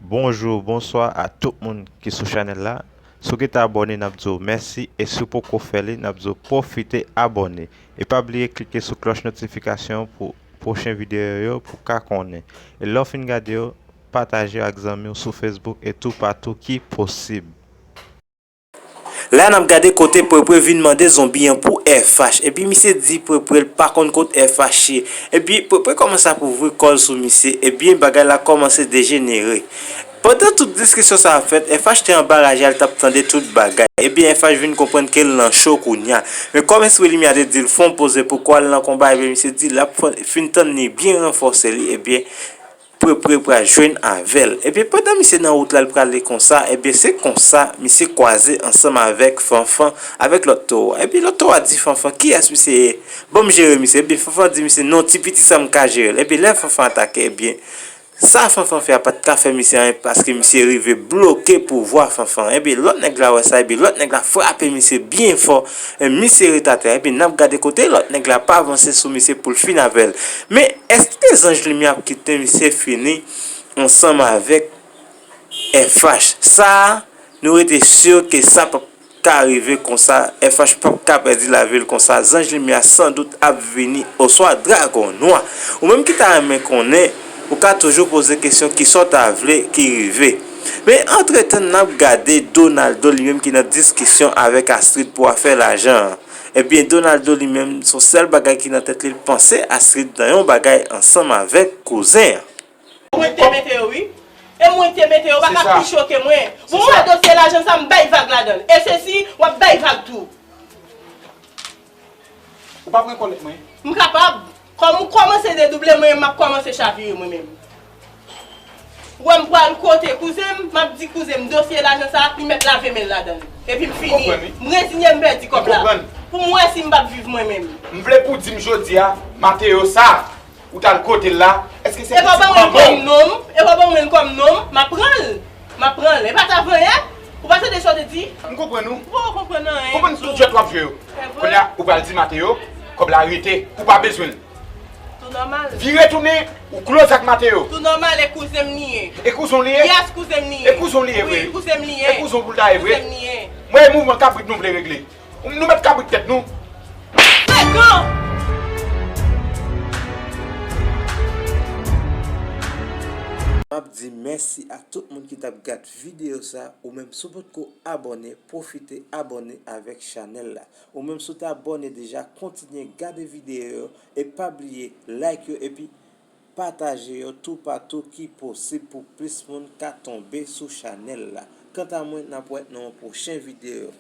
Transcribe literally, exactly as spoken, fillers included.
Bonjou, bonswa a tout moun ki sou chanèl la. Si w gentan abòne, n ap di w mèsi, e si w poko fè li, n ap di w pwofite abòne. E pa bliye klike sou klòch notifikasyon pou pwochen videyo yo pou w ka konnen. E lè w fin gade yo, pataje yo ak zanmi w sou Facebook e toupatou ki posib. La n ap gade kote Prepre vin mande zonbi an pou F H. Epi misye di Prepre l pa konn kot F H ye. Epi Prepre kòmanse ap ouvri kò l sou misye. Ebyen bagay la kòmanse dejenere. Pandan tout diskisyon sa ap fèt, F H te anba raje a, l t ap tande tout bagay. Ebyen F H vin konprann ke l nan cho kounye a. Men kòm Espri Limyè te di l fè yon poze pou kwa l nan konba, ebyen misye di l ap fè- fin tann li byen ranfòse li, ebyen Prepre pral jwenn avè l. Ebyen pandan misye nan wout la, l prale konsa, ebyen se konsa misye kwaze ansanm avèk Fanfan, avèk lòt towo a. Ebyen lòt towo a di Fanfan kiyès misye ye, ban m jere misye. Ebyen Fanfan di misye non, ti piti sa m ka jere l. Ebyen lè Fanfan atake, ebyen sa Fanfan fè a pa t ka fè misye anyen paske misye rive bloke pouvwa Fanfan. Ebyen lòt nèg la wè sa, ebyen lòt nèg la frape misye byen fò. E misye ret atè. Ebyen n ap gade kote lòt nèg la pa avanse sou misye pou l fin avè l. Men èske zanj limyè ap kite misye fini ansanm avèk F H? Sa a, nou rete si ke sa p ap ka rive konsa, F H p ap ka pèdi lavi l konsa, zanj limyè a sandout ap vini, oswa dragon nwa. Ou menm ki ta renmen konnen, ou ka toujou poze kesyon kisa w ta vle ki rive. Men antretan n ap gade Donaldo li menm ki nan diskisyon avèk Astrid pou afè lajan an. Ebyen Donaldo li menm, se yon sèl bagay ki nan tèt li, l panse Astrid nan yon bagay ansanm avèk kouzen an. Mwen te mete yo wi. E mwen te mete yo, pa ka pi cho ke mwen. Bon, mwen dosye lajan sa, m bay vag ladan l. E sesi, w ap bay vag tou. Ou pa pran kòlèt mwen? M kapab. Kòm ou kòmanse dedouble mwen, m ap kòmanse chavire mwen menm. Ou wè m pral kote kouzen m, m ap di kouzen m dosye lajan sa, li mèt lave men l ladan l. Epi m fini. M rezinye m pèdi kòb la. Pou m wè si m p ap viv mwen menm. M vle pou w di m jodi a, Mateo sa, ou t al kote l la, èske se pitit manman w? E pa w ban mwen l kòm nonm, e pa w ban mwen l kòm nonm, m ap pran l. M ap pran l. E pa t avan yè? Ou pa tande sa w te di? M konprann ou. Ou pa konprann anyen. Konprann tout jwèt w ap jwe yo. Kounye a, ou pral di Mateo, kòb la rete, ou pa bezwen l. Tou nòmal. Vire tounen, ou close ak Mateo. Tou nòmal, e kouzen m li ye. E kouzen w li ye? Yes, kouzen m li ye. E kouzen w li ye vre? Wi, kouzen m li ye. E kouzen w pou l ta ye vre? Kouzen m li ye. Mwen e mouvman kabrit nou vle regle. Nou met kabrit tèt nou. Frekan! M ap di mèsi ak tout moun ki t ap gad videyo sa, ou menm si w potko abòne, pwofite abòne avèk chanèl la. Ou menm si w te abòne deja, kontinye gade videyo yo e pa bliye like yo epi pataje yo toupatou ki posib pou plis moun ka tonbe sou chanèl la. Kanta mwen, n ap wè nan yon pwochen videyo.